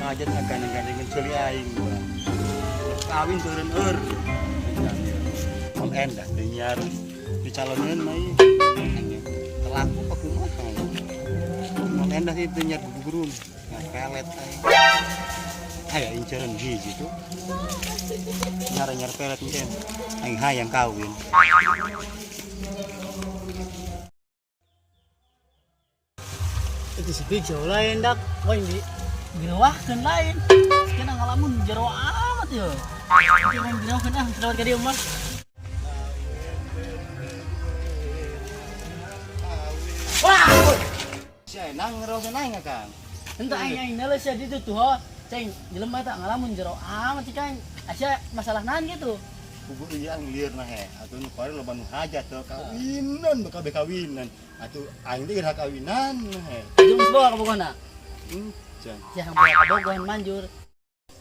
hajat ngagandeng-gandengkeun ceuli aing bah. Kawin teureun eur. Om endah teu nyiar dicaloneun mah ieu. Telaku apa kumaha. Om endah sih teu nyiar gugurun. Ngar pelet aing. Aya inceran hiji tuh. Nyar-nyar pelet engke. Aing hayang kawin. Itu si Big Show lain dak, wah ini gerewahkeun lain. Kena ngalamun jero amat ya. Itu main gerewahkeun ah, lewat ka dieu mah. Wah, Si enang ngerosen aing Kang. Entah aing aing nales ya ditu tuh ho. Ceng, jelema eta ngalamun jero amat sih kang. Asa masalah naon gitu. Kubu ieu ang lieur nah he. Atuh nu kuari loba nu hajat teu kawinan, bakal be kawinan. Atuh aing teh geura kawinan he. Jeung geus bawa ka Bogona. Encan. Sia bawa ka Bogohan manjur.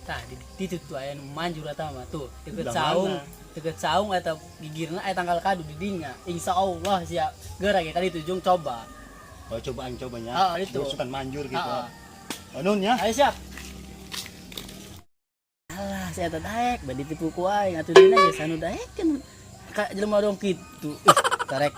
Tah di ditu tuh aya nu manjur eta mah tuh deket saung, deket saung eta gigirna aya tanggal kadu di dinya. Insyaallah sia geura ge kali itu jung coba. Oh coba aing cobanya. Heeh, itu. Sukan manjur gitu. Heeh. Oh, nun ya. Ayo siap. Alah, saya eta daek bade ditipu ku aing atuh dina geus anu daekeun ka jelema dong kitu. Ih, tarek.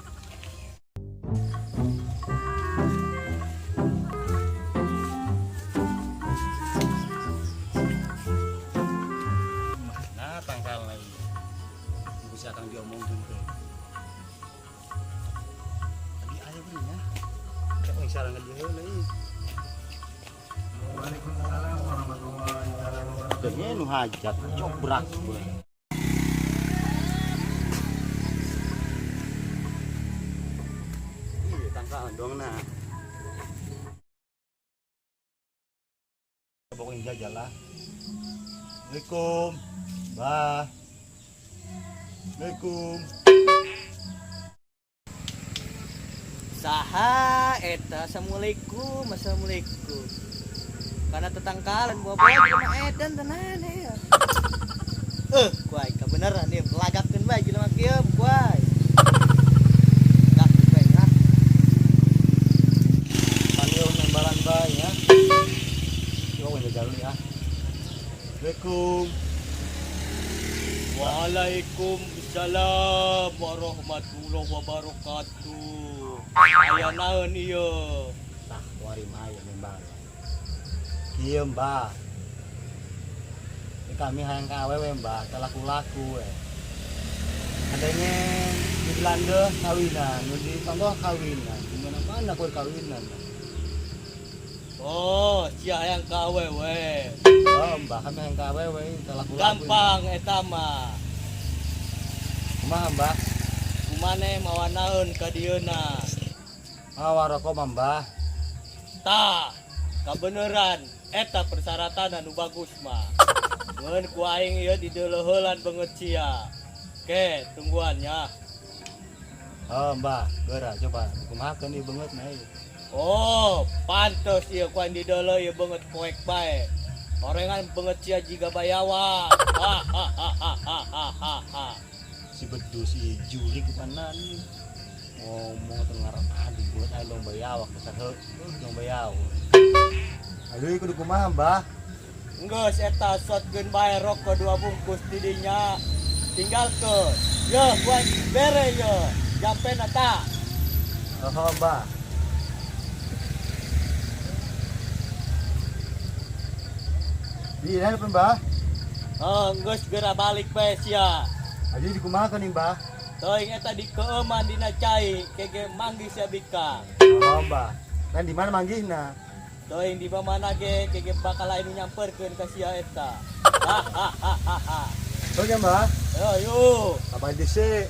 Nah, tangkal lagi. Bisa akang diomongkeun teh. Tadi aya beuh nya. Cek aing sareng ka dieu heula ieu. Waalaikumsalam warahmatullahi wabarakatuh. Kayaknya nu hajat cobrak gue. Iya, tangkalan dong nah. Pokoknya jajal lah. Assalamualaikum. Bah. Assalamualaikum. Saha eta assalamualaikum assalamualaikum. Karena tetangkalan bawa-bawa jelema edan tenan ya. Kuai kebenaran ieu lagakeun bae jelema kieu kuai. Gak bae lah. Panggil nembalan bae ya. Coba jajal ya. Assalamualaikum. Waalaikumsalam warahmatullahi wabarakatuh. Aya naon ieu? Tah, kuari mah aya nembalan. Kieu Mbah. Ini kami hayang ka awewe Mbah, teu laku-laku we. Adanya di Belanda kawinan, nu di Tonggoh kawinan, di mana-mana kuwi kawinan. Oh, sia hayang ka awewe. Oh, Mbah, kami hayang ka awewe, teu laku-laku. Gampang eta mah. Kumaha Mbah? Kumane mawa naon ka dieuna? Mawa rokok mah Mbah. Tah, kabeneran eta persyaratan anu bagus mah. Ngeun ku aing ieu dideuleuheulan beungeut sia. Ke, tungguan ya. Oh, Mbah, geura coba kumahakeun ieu beungeut mah ieu. Oh, pantes ieu ku aing dideuleu ieu beungeut poek bae. Orengan beungeut sia jiga bayawa. Ha ha ha ha ha ha ha ha. Si bedu si juri kumanan ngomong teu ngarep aduh buat aing dong bayawak dasar heuh dong bayawak. Aduh kudu kumaha Mbah? Geus eta shotgun bae rokok 2 bungkus di dinya. Tinggalkeun. Yeuh, ku aing bere yeuh. Jampena ta. Oh, Mbah. Di help Mbah. Oh, geus geura balik bae sia. Aduh dikumahakeun nih Mbah? Teuing eta dikeueuman dina cai, kege manggih sia bikang. Oh, Mbah. Kan di mana manggihna? Teuing di mana ge kege bakal aya nu nyamperkeun ka sia eta. Ha ha ha ha ha. Oke, Mbah. Yo yo. Kapan dhisik?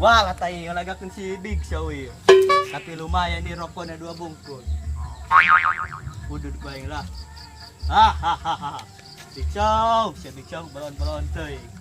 Wah, lah tai ngalagakeun si Big Show ieu. Tapi lumayan nih rokoknya 2 bungkus. Udud ku aing lah. Ha ha ha ha. Big Show, si Big Show balon-balon teuing.